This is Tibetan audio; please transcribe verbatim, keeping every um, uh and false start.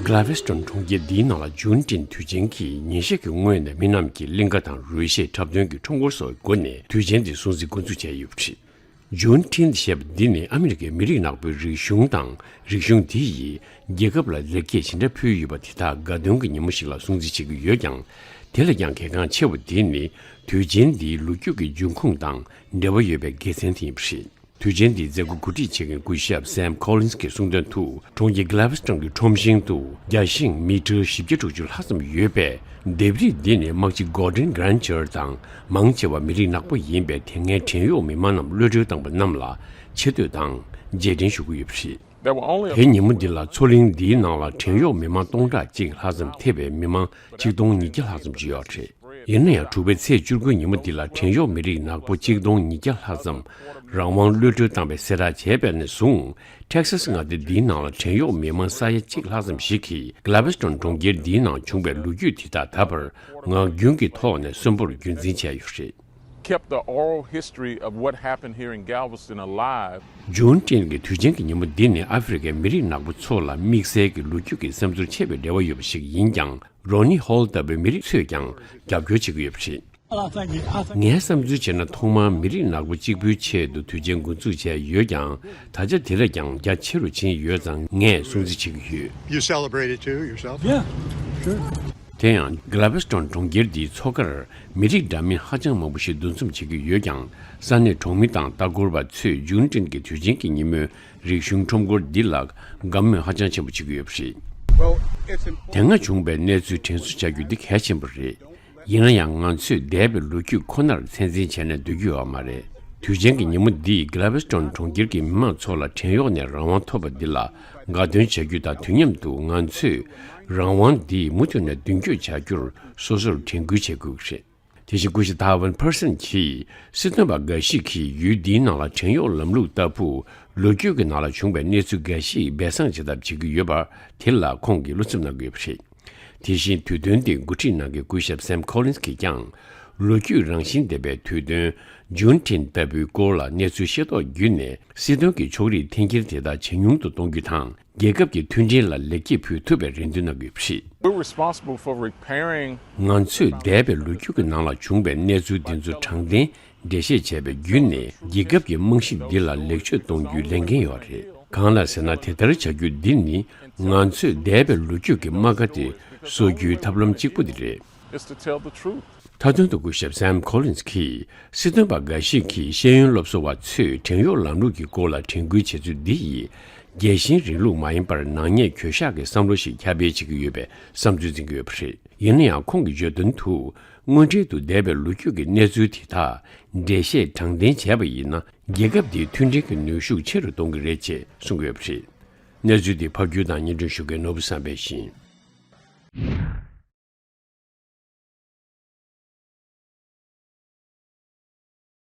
Galveston་གྲོང་ཁྱེར་འདིའི་ནང་ལ་ཇུན་ཊིན་དུས་ཆེན་གྱི་ཉིན་ཤས་ཀྱི་སྔོན་ནས་མི་རྣམས་ཀྱིས་གླིང་ག་དང་རོལ་གཞས་འཁྲབ་སྟོན་གྱི་ཁྲོམ་སྐོར་སོགས་སྒོ་ནས་དུས་ཆེན་འདི་སྲུང་བརྩི་འགོ་འཛུགས་བྱས་ཡོད་པ་རེད། ཇུན་ཊིན་ཞེས་པ་འདི་ནི་ཨ་མི་རི་ཀའི་མི་རིགས་ནག་པོའི་རིག་གཞུང་དང་། རིག་གཞུང་དེ་ཡིས་རྒྱལ་ཁབ་ལ་ལེགས་སྐྱེས་ཇི་འདྲ་ཕུལ་ཡོད་པ་དེ་དག་དགའ་སྟོན་གྱི་ཉིན་མོ་ཞིག་ལ་སྲུང་བརྩི་བྱེད་ཀྱི་ཡོད་ཀྱང་། དེ་ལས་ཀྱང་གལ་འགངས་ཆེ་བ་དེ་ནི་དུས་ཆེན་འདིའི་ལོ་རྒྱུས་ཀྱི་འབྱུང་ཁུངས་དང་འབྲེལ་བ་ཡོད་པའི་དགེ་མཚན་དེ་ཡིན་པ་རེད། དུས་ཆེན་འདིའི་མཛད་སྒོ་གོ་སྒྲིག་བྱེད་མཁན་སྐུ་ཞབས་Sam Collins་གྱིས་གསུངས་དོན་དུ། གྲོང་ཁྱེར་Galveston་གྱི་ཁྲོམ་ཞིང་དུ་རྒྱ་ཞིང་མི་ཊར་བཞི་བརྒྱ་དྲུག་ཅུ་ལྷག་ཙམ་ཡོད་པའི་ལྡེབས་རིས་འདི་ནི་དམག་སྤྱི་Gordon Granger་དང་མང་ཆེ་བ་མི་རིགས་ནག་པོ་ཡིན་པའི་དེ་སྔའི་བྲན་གཡོག་མི་མང་རྣམས་གློད་གྲོལ་བཏང་པ་རྣམས་ལ་ཆེ་བསྟོད་དང་རྗེས་དྲན་ཞུ་གི་ཡོད་པ་རེད། There were only a དེའི་ཉིན་མོ་འདི་ལ་མཚོ་གླིང་འདིའི་ནང་ལ་བྲན་གཡོག་མི་མང་སྟོང་ཕྲག་གཅིག་ལྷག་ཙམ་ཐེ་བའི་མི་མང་ཆིག་སྟོང་ཉིས་བརྒྱ་ལྷག་ཙམ་ཅིག་ཡོད་རེད། ཡིན་ན་ཡང་དྲུག་པའི་ཚེས་བཅུ་དགུ་ཉིན་མོ་འདི་ལ་བྲན་གཡོག་མི་རིགས་ནག་པོ་ཆིག་སྟོང་ཉིས་བརྒྱ་ལྷག་ཙམ་རང་དབང་གློད་གྲོལ་བཏང་བའི་གསལ་བསྒྲགས་བྱས་པ་ནས་བཟུང་། Texas་མངའ་སྡེ་འདིའི་ནང་ལ་བྲན་གཡོག་མི་མང་ས་ཡ་གཅིག་ལྷག་ཙམ་ཞིག་གིས་Galveston་གྲོང་ཁྱེར་འདིའི་ནང་བྱུང་བའི་ལོ་རྒྱུས་དེ་དག་ད་བར་ངག་རྒྱུན་གྱི་ཐོག་ནས་གསོན་པོར་རྒྱུན་འཛིན་བྱས་ཡོད་རེད། Kept the oral history of what happened here in Galveston alive. ཇུན་ཊིན་གྱི་དུས་ཆེན་གྱི་ཉིན་མོ་འདི་ནི་ཨ་ཧྥེ་རི་ཁའི་མི་རིགས་ནག་པོ་ཚོ་ལ་དམིགས་བསལ་གྱི་ལོ་རྒྱུས་ཀྱི་བསམ་ཚུལ་ཆེ་བའི་འབྲེལ་བ་ཡོད་པ་ཞིག་ཡིན་ཀྱང་། Ronnie Hall་ལྟ་བུའི་མི་རིགས་ཚོས་ཀྱང་རྒྱབ་སྐྱོར་བྱེད་ཀྱི་ཡོད་པ་རེད། ངའི་བསམ་ཚུལ་བྱས་ན། ཐོག་མར་མི་རིགས་ནག་པོ་གཅིག་པུའི་ཆེད་དུ་དུས་ཆེན་འགོ་འཛུགས་བྱས་ཡོད་ཀྱང་། ད་ཆ་དེ་ལས་ཀྱང་རྒྱ་ཆེ་རུ་ཕྱིན་ཡོད་ཙང་ངས་སྲུང་བརྩི་བྱེད་ཀྱི་ཡོད། You celebrate it too yourself? Yeah, sure. དེ་ཡང་Galveston་གྲོང་ཁྱེར་འདིའི་མཚོ་ཁར་མི་རིགས་འདྲ་མིན་ཧ་ཅང་མང་པོ་ཞིག་འདུ་འཛོམས་བྱེད་ཀྱི་ཡོད་ཀྱང་། ས་གནས་གྲོང་མི་དང་ལྟ་སྐོར་བ་ཚོས་ཇུན་ཊིན་གྱི་དུས་ཆེན་གྱི་ཉིན་མོའི་རིག་གཞུང་ཁྲོམ་སྐོར་འདི་ལ་དགའ་མོས་ཧ་ཅང་ཆེན་པོ་བྱེད་ཀྱི་ཡོད་པ་རེད། Well, it's important དེ་སྔ་བྱུང་བའི་གནས་ཚུལ་དྲན་གསོ་བྱ་རྒྱུ་འདི་གལ་ཆེན་པོ་རེད། ཡིན་ན་ཡང་ང་ཚོས་འདས་པའི་ལོ་རྒྱུས་ཁོ་ནར་མཚན་འཛིན་བྱས་ནས་སྡོད་རྒྱུ་ཡོད་མ་རེད། དུས་ཆེན་གྱི་ཉིན་མོ་འདིས་Galveston་གྲོང་ཁྱེར་གྱི་མི་མང་ཚོ་ལ་བྲན་གཡོག་ནས་རང་དབང་ཐོབ་པ་འདི་ལ་དགའ་སྟོན་བྱ་རྒྱུ་དང་དུས་མཉམ་དུ་ང་ཚོས་རང་དབང་འདི་མུ་མཐུད་ནས་མདུན་སྐྱོད་བྱ་རྒྱུར་སོ་སོར་དྲན་སྐུལ་བྱེད་དགོས་ཀྱི་རེད། དེ་བཞིན་སྐུ་ཞབས་Tavon་Person་གྱིས་སྲིད་དོན་པ་འགའ་ཞིག་གིས་ཡུལ་འདིའི་ནང་ལ་བྲན་གཡོག་ལམ་ལུགས་ལྟ་བུ་ལོ་རྒྱུས་ཀྱི་ནང་ལ་བྱུང་བའི་གནས་ཚུལ་འགའ་ཞིག་སྦས་གསང་བྱེད་ཐབས་བྱེད་ཀྱི་ཡོད་པ་དེ་ལ་ཁོང་གིས་བློ་འཚབ་གནང་གི་ཡོད་པ་རེད། དེ་བཞིན་དུས་སྟོན་འདི་འགོ་ཁྲིད་གནང་མཁན་སྐུ་ཞབས་Sam Collins་གིས་ཀྱང་ལོ་རྒྱུས་རང་བཞིན་ལྡན་པའི་དུས་སྟོན་ཇུན་ཊིན་ལྟ་བུའི་སྐོར་ལ་གནས་ཚུལ་ཤེས་རྟོགས་བརྒྱུད་ནས་སྲིད་དོན་གྱི་ཕྱོགས་རིས་འཐེན་འཁྱེར་དེ་དག་ཇེ་ཉུང་དུ་གཏོང་རྒྱུ་དང་། རྒྱལ་ཁབ་ཀྱི་མཐུན་སྒྲིལ་ལ་ལེགས་སྐྱེས་ཕུལ་ཐུབ་པའི་རེ་འདུན་གནང་གི་ཡོད་པ་རེད། We're responsible for repairing ང་ཚོས་འདས་པའི་ལོ་རྒྱུས་ཀྱི་ནང་ལ་བྱུང་བའི་གནས་ཚུལ་འདི་ཚོ་དྲང་བདེན་འགྲེལ་བཤད་བྱས་པ་བརྒྱུད་ནས་རྒྱལ་ཁབ་ཀྱི་རྨང་གཞི་འདི་ལ་ལེགས་བཅོས་གཏོང་རྒྱུའི་ལས་འགན་ཡོད་རེད། གང་ལ་ཟེར་ན། དེ་ལྟར་བྱ་རྒྱུ་འདི་ནི་ང་ཚོས་འདས་པའི་ལོ་རྒྱུས་ཀྱི་རྨ་ཁ་དེ་གསོ་རྒྱུའི་ཐབས་ལམ་གཅིག་པུ་དེ་རེད། Is to tell the truth. མཐའ་དོན་དུ་སྐུ་ཞབས་Sam Collins་གྱིས་སྲིད་དོན་པ་འགའ་ཞིག་གིས་ཤེས་ཡོན་སློབ་གསོ་བ་ཚོས་བྲན་གཡོག་ལམ་ལུགས་ཀྱི་སྐོར་ལ་དྲན་སྐུལ་བྱེད་ཚུལ་འདི་ཡིས་རྒྱལ་ཞེན་རིང་ལུགས་མ་ཡིན་པར་ནག་ཉེས་གྱོད་བཤགས་ཀྱི་བསམ་བློ་ཞིག་ཁྱབ་སྤེལ་བྱེད་ཀྱི་ཡོད་པའི་བསམ་ཚུལ་འཛིན་གྱི་ཡོད་པ་རེད། ཡིན་ན་ཡང་ཁོང་གིས་བརྗོད་དོན་དུ། དངོས་འབྲེལ་དུ་འདས་པའི་ལོ་རྒྱུས་ཀྱི་གནས་ཚུལ་དེ་དག་འགྲེལ་བཤད་དྲང་བདེན་བྱས་པ་ཡིན་ན། རྒྱལ་ཁབ་འདིའི་མཐུན་སྒྲིལ་གྱི་ནུས་ཤུགས་ཆེ་རུ་གཏོང་གི་རེད་ཅེས་གསུང་གི་ཡོད་པ་རེད། གནས་ཚུལ་འདི་ཕབ་སྒྱུར་དང་སྙན་སྒྲོན་ཞུ་མཁན་ནོར་བུ་བསམ་འཕེལ་ཡིན།